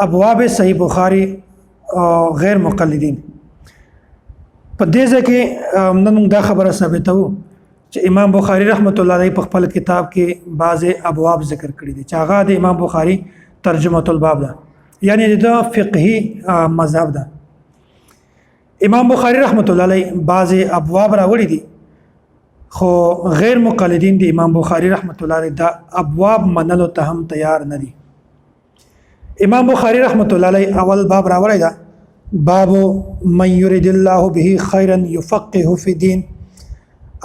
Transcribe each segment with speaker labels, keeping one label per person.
Speaker 1: ابواب صحیح بخاری او غیر مقلدین. په دې ځای کې نن موږ دا خبره ثابتو چې امام بخاری رحمت الله علیه په خپل کتاب کې بعضې ابواب ذکر کړي دي چې هغه د امام بخاری ترجمه الباب ده، یعنی د فقهي مذهب ده. امام بخاری رحمت الله علیه بعضې ابواب راوړي دي، خو غیر مقلدین د امام بخاری رحمت الله علیه دا ابواب منلو ته هم تیار نه دي. امام بخاری رحمت الله علیه اول باب راوړی ده، باب من يريد الله به خيرا يفقه في دين.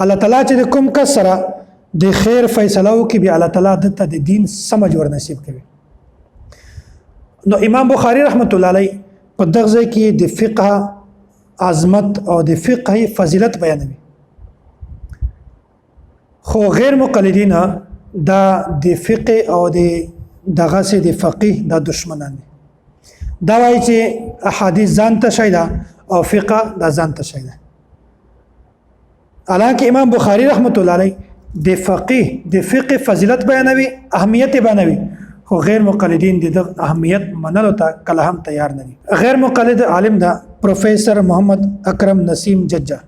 Speaker 1: الله تعالی چې کوم کس سره د خیر فیصله وکړي، بیا الله تعالی دته د دین سمج ور نصیب کوي. نو امام بخاری رحمت الله علیه په دغه ځای کې د فقه عظمت او د فقه فضیلت بیانوي، خو غیر مقلدین دا د فقه او د دغه سي د فقيه دا دشمنان دي. دا وایي چې احادیث ځان ته شي ده او فقه دا ځان ته شي ده. حالانکه امام بخاری رحمت الله علیه د فقيه د فقه فضیلت بیانوي، اهمیت بیانوي، خو غیر مقلدین د دغه اهمیت منلو ته کله هم تیار نه دي. غیر مقلد عالم ده پروفیسور محمد اکرم نسیم ججا،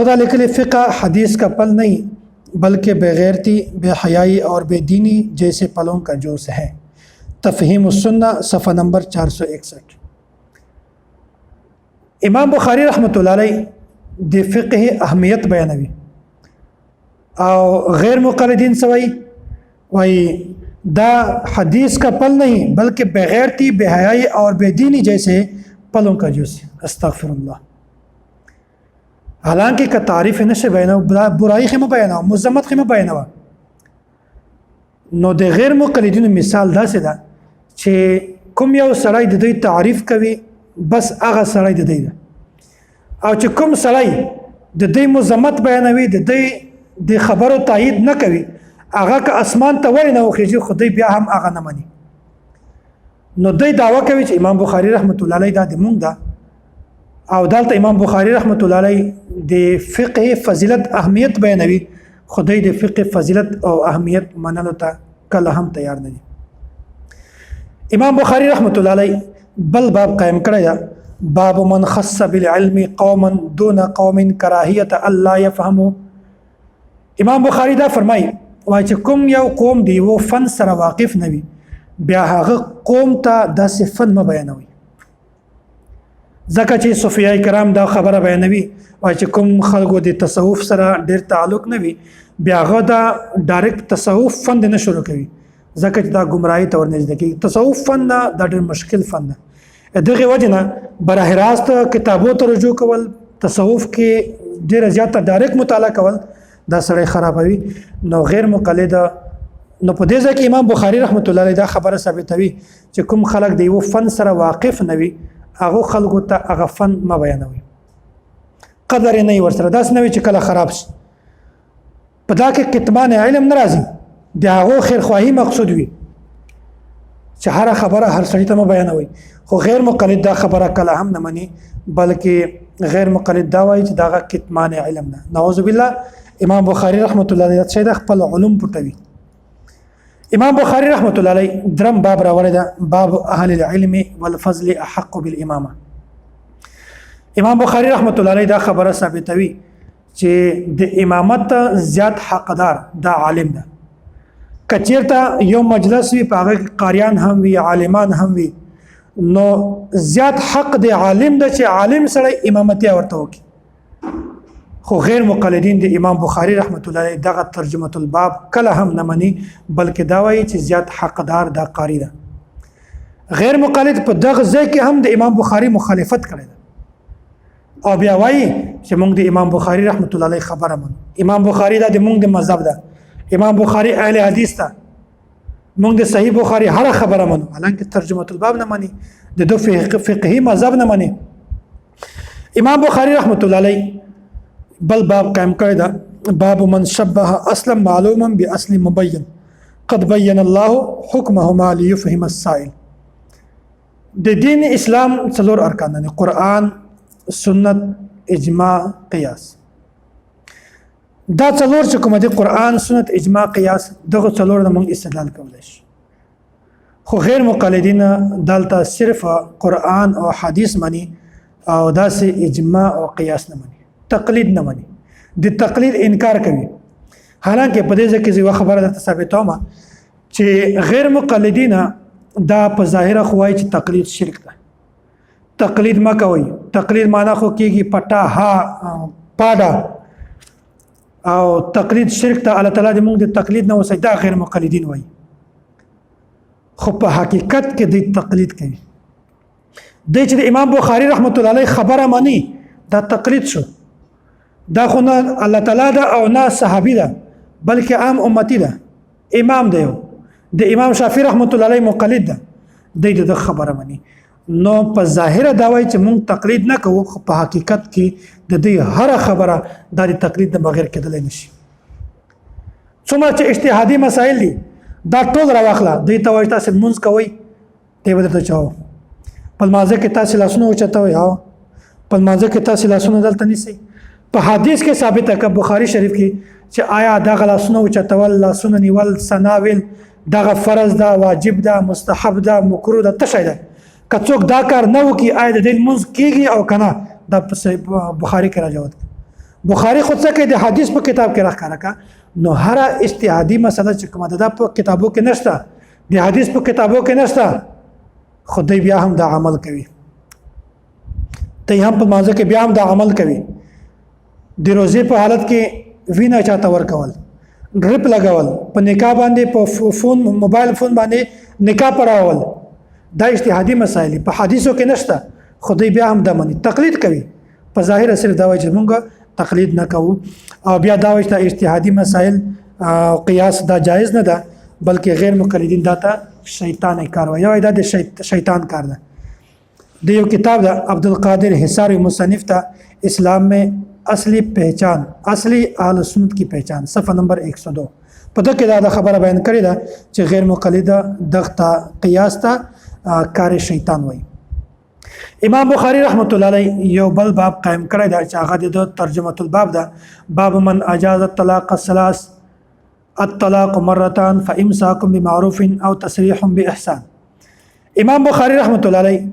Speaker 1: دغه لیکلي فقه حدیث کا پل نہیں بلکہ بغیرتی، بے حیائی اور بے دینی جیسے پلوں کا جوس ہے. تفہیم السنہ صفحہ نمبر 461. امام بخاری رحمت الله علیه د فقه اهمیت بیانوي او غیر مقلدین سوی وای دا حدیث کا پل نہیں بلکہ بغیرتی، بے حیائی اور بے دینی جیسے پلوں کا جوس. استغفر الله. حالانکه که تعریف نشه بیانو، برای خمه بیانو، مذمت خمه بیانو. نو د غیر مقلدینو مثال داسې ده چې کوم یو سړی د دوی تعریف کوي، بس هغه سړی د دوی ده، او چې کوم سړی د دوی مذمت بیانوي، د دوی د خبرو تایید نه کوي، هغه که اسمان ته ولې نه وخیژي، خو دوی بیا هم هغه نه مني. نو دوی دعوه کوي چې امام بخاری رحمت الله علیه دا د مونږ ده، او دلته امام بخاری رحمت الله علیه د فقه فضیلت اهمیت بیانوي، خو دوی د فقه فضیلت او اهمیت منلو ته کله هم تیار نه دي. امام بخاری رحمت الله علیه بل باب قائم کړی ده، باب من خص بالعلم قوما دون قوم کراهیت الله يفهموا. امام بخاری دا فرمایي وایي چې کوم یو قوم دی وو فن سره واقف نه وي، بیا هغه قوم ته داسې فن مه بیانوي. ځکه چې صوفیای کرام دا خبره بیانوي وایي چې کوم خلکو د تصوف سره ډیر تعلق نه وي، بیا هغه دا ډایرکټ تصوف فن نه شروع کوي، ځکه چې دا ګمراهي ته ورنږدې کېږي. تصوف فن نه دا ډیر مشکل فن ده. دغه وجه نه براه راست کتابو ته رجوع کول، تصوف کې ډیر زیاته ډایرکټ مطالعه کول، دا سړی خرابوي. نو غیر مقلد، نو په دې ځای کې امام بخاری رحمت الله علیه دا خبره ثابتوي چې کوم خلک د یو فن سره واقف نه وي، هغه خلکو ته هغه فن مه بیانوي، قدر یې نه وي ورسره. داسې نه وي چې کله خراب شي، په دا کې کتمان علم نه راځي، د هغو خیرخواهي مقصود وي چې هره خبره هر سړي ته مه بیانوي. خو غیر مقلد دا خبره کله هم نه مني، بلکې غیر مقلد دا وایي چې دغه کتمان علم ده. نعوذ بالله. امام بخاری رحمت الله علیه چې د خپل علوم پټوي. امام بخاری رحمت الله علیه درم باب راوړی ده، باب اهل العلم والفضل احق بالامامه. امام بخاری رحمت الله علیه دا خبره ثابتوي چې د امامت زیات حقدار دا عالم ده. کچیرته یو مجلس وي، په هغه کې قاریان هم وي، عالمان هم وي، نو زیات حق د عالم ده چې عالم سره امامتیا ورته وکړي. خو غیر مقلدین د امام بخاری رحمت الله علیه دغه ترجمه الباب کله هم نه مني، بلکې دا وایي چې زیات حقدار دا قاری ده. غیر مقلد په دغه ځای کې هم د امام بخاری مخالفت کړی ده، او بیا وایي چې موږ د امام بخاری رحمت الله علیه خبره منو. امام بخاری دا د موږ د مذهب ده، امام بخاری اهل حدیث ده، موږ د صحیح بخاری هر خبره منو، حالانکه ترجمه الباب نه مني، د دو فقهي مذهب نه مني. امام بخاری رحمت الله علیه بل باب قائم کړی ده، باب من شبه اصلا معلوما باصل مبین قد بین الله حکمهما ليفهم السائل. د دین اسلام څلور ارکان دي، قرآن، سنت، اجماع، قیاس. دا څلور چې کوم دي، قرآن، سنت، اجماع، قیاس، دغه څلور نه موږ استدلال کولی شو. خو غیر مقلدین دلته صرف قرآن او حدیث مني او داسې اجماع او قیاس نه مني، تقلید نه مني، د تقلید انکار کوي. حالانکه په دې ځای کې زه خبره درته ثابتوم چې غیر مقلدین دا په ظاهره خو وایي چې تقلید شرک ده، تقلید ما کوي. تقلید معنا خو کېږي پټا ها پاډا، او تقلید شرک ته، الله تعالی دې موږ د تقلید نه وساتي. دا غیر مقلدین وایي، خو په حقیقت کې دوی تقلید کوي. دی چې د امام بخاری رحمت الله علیه خبره مني، دا تقلید شو. دا خو نه الله تعالی ده او نه صحابي ده، بلکې عام امتی ده، امام دی، د امام شافعي رحمت الله علیه مقلد ده، دی د خبره مني. نو په ظاهره دا وایي چې مونږ تقلید نه کوو، خو په حقیقت کې د دې هر خبره د تقلید نه بغیر کېدلی نشي. څومره چې اجتهادي مسایل دي دا ټول راواخله، دوی ته وایي تاسو لمونځ کوئ، دی به درته چاو په لمانځه کې تاسو لاسونه اوچتوئ، او په لمانځه کې تاسو لاسونه دلته نیسئ. په حدیث کې ثابته که بخاری شریف کې چې آیا دغه لاسونه اوچتول، لاسونه نیول، ثنا ویل دغه فرض ده، واجب ده، مستحب ده، مکروه ده، څه شی ده؟ که څوک دا کار نه وکړي آیا د دې لمونځ کېږي او که نه؟ دا په بخاری کې راجوت. بخاری خو څه کې د حدیث په کتاب کې راښکاره کا. نو هره اجتهادي مسله چې کومه ده دا په کتابو کې نشته، د حدیث په کتابو کې نشته، خو دوی بیا هم دا عمل کوي. دوی هم په مانځه کې بیا هم دا عمل کوي. د روزې په حالت کې وینه چاته ورکول، ډریپ لګول، په نکاح باندې په فون موبایل فون باندې نکاح پړاول، دا اجتهادي مسایل په حدیثو کې نشته، خو دوی بیا هم دا مني، تقلید کوي. په ظاهره صرف دا وایي چې مونږ تقلید نه کوو، او بیا دا وایي چې اجتهادي مسایل او قیاس دا جایز نه ده، بلکې غیر مقلدین دا ته شیطان کار وایي. دا د شیطان کار ده. د یو کتاب ده عبدالقادر حصاری مصنف ته، اسلام میں اصلی پہچان، اصلی اهل سنت کی پہچان، صفحه نمبر 102. په دغه کې دا د خبره بیان کړې ده چې غیر مقلد دغه قیاس ته کار شیطان وایي. امام بخاری رحمت الله علیه یو بل باب قائم کړی دی چې هغه د ترجمه الباب ده، باب من اجاز الطلاق الثلاث، الطلاق مرتان فامساک بمعروف او تسریح باحسان. امام بخاری رحمت الله علیه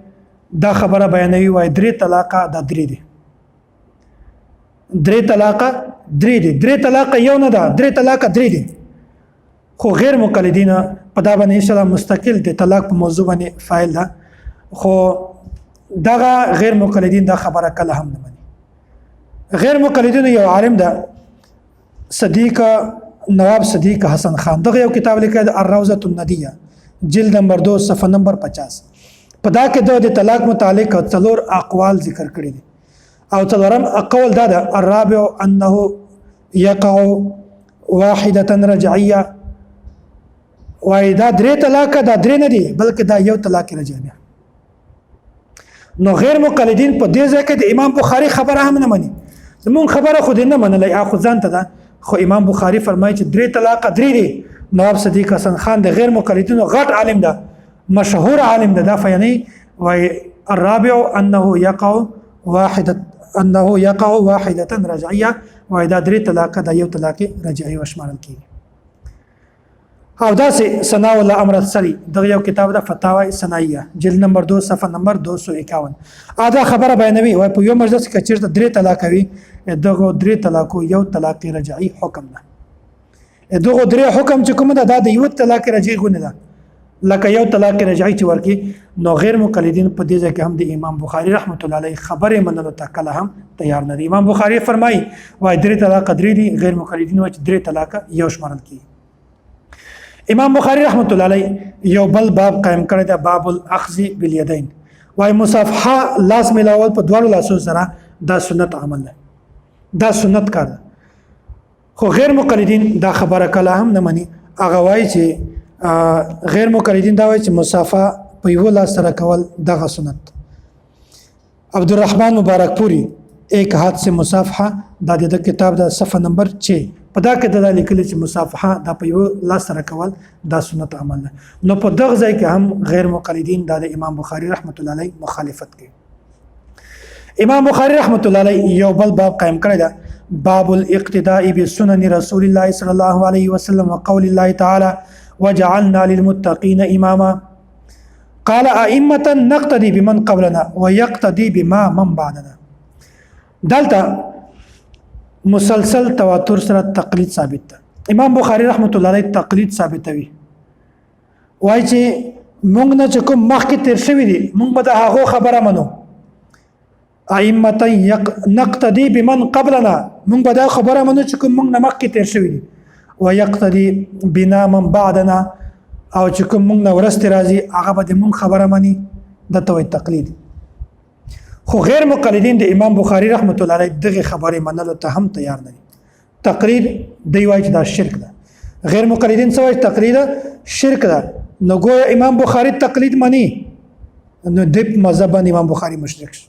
Speaker 1: دا خبره بیانوي، وای درې طلاقه دا درې دي، درې طلاقه درې دي، درې طلاقه یو نه ده، درې طلاقه درې دي. خو غیر مقلدین په دا باندې ان شاء الله مستقل د طلاق په موضوع باندې فایل ده، خو دغه غیر مقلدین دا خبره کله هم نه مني. غیر مقلدین یو عالم ده صدیق نواب صدیق حسن خان، دغه یو کتاب لیکلی دی الروضة الندیه، جلد نمبر 2 صفحه نمبر 50. په دا کې د طلاق متعلق څلور اقوال ذکر کړي دي، او څلورم قول دا ده الرابع انه يقع واحدة رجعية. وای دا درې طلاق دا درې نه دي، بلکې دا یو طلاق رجعي ده. نو غیر مقلدین په دې ځای کې د امام بخاری خبره هم نه مني. زمونږ خبره خو دې نه منلې، هغه خو ځان ته ده، خو امام بخاری فرمایي چې درې طلاق درې دي. نواب صدیق حسن خان د غیر مقلدینو غټ عالم ده، مشهور عالم ده، دا فیعنی وای الرابع انه يقع واحدة، انه يقع واحدة رجعية. وای دا درې طلاق دا یو طلاق رجعي وشمارل کیږي. او داسې ثناء الله امرتسري دغه یو کتاب ده فتاوی ثنائیه، جلد نمبر 2 صفحه نمبر 251. دا خبره بیانوي، وای په یو مجلس کې چیرته درې طلاق وي، دغه درې طلاقو یو طلاق رجعي حکم ده. دغه درې حکم چې کوم ده دا د یو طلاق رجعي غونه ده، لکه یو طلاق رجعي چې ورکی. نو غیر مقلدین په دې ځای کې هم د امام بخاری رحمت الله علیه خبرې منلو ته کله هم تیار نه دي. امام بخاری فرمایي وای درې طلاق درې دي، غیر مقلدین وای چې درې طلاق یو شمارل کیږي. امام بخاری رحمت الله علیه یو بل باب قائم کړی دی، باب الاخذ بالیدین. وای مصافحه لاس ملاول په دواړو لاسو سره دا سنت عمل ده، دا سنت کار ده. خو غیر مقلدین دا خبره کله هم نه مني. هغه وایي چې غیر مقلدین دا وایي چې مصافحه په یو لاس سره کول دغه سنت. عبدالرحمن مبارکپوری ایک ہاتھ سے مصافحه دا د کتاب د صفحه نمبر 6 په دا کې دا لیکل چې مصافحه دا په یو لاس سره کول دا سنت عمل ده. نو په دغه ځای کې هم غیر مقلدین دا د امام بخاری رحمت الله علیه مخالفت کوي. امام بخاری رحمت الله علیه یو بل باب قائم کړی ده، باب الاقتداء بسنن رسول الله صلی الله علیه وسلم وقول الله تعالی وجعلنا للمتقین اماما. قال ائمه نقتدي بمن قبلنا ويقتدي بما من بعدنا. دلته مسلسل تواتر سره تقلید ثابت ده. امام بخاری رحمت الله علیه تقلید ثابتوي، وایي چې مونږ نه چې کوم مخکې تیر شوي دي، مونږ به د هغو خبره منو. ائمه نقتدي بمن قبلنا، مونږ به دا خبره منو چې کوم مونږ نه مخکې تیر شوي دي، ويقتدي بنا من بعدنا، او چې کوم مونږ نه ورسته راځي هغه به د مونږ خبره مني. د ته تقلید. خو غیر مقلدین د امام بخاری رحمت الله علیه دغه خبرې منلو ته هم تیار نه دي. تقلید دی وایي چې دا شرک ده. غیر مقلدین څه وایي؟ تقلید شرک ده. نو ګویا امام بخاری تقلید مني، نو د مذهب باندې امام بخاری مشرک شو.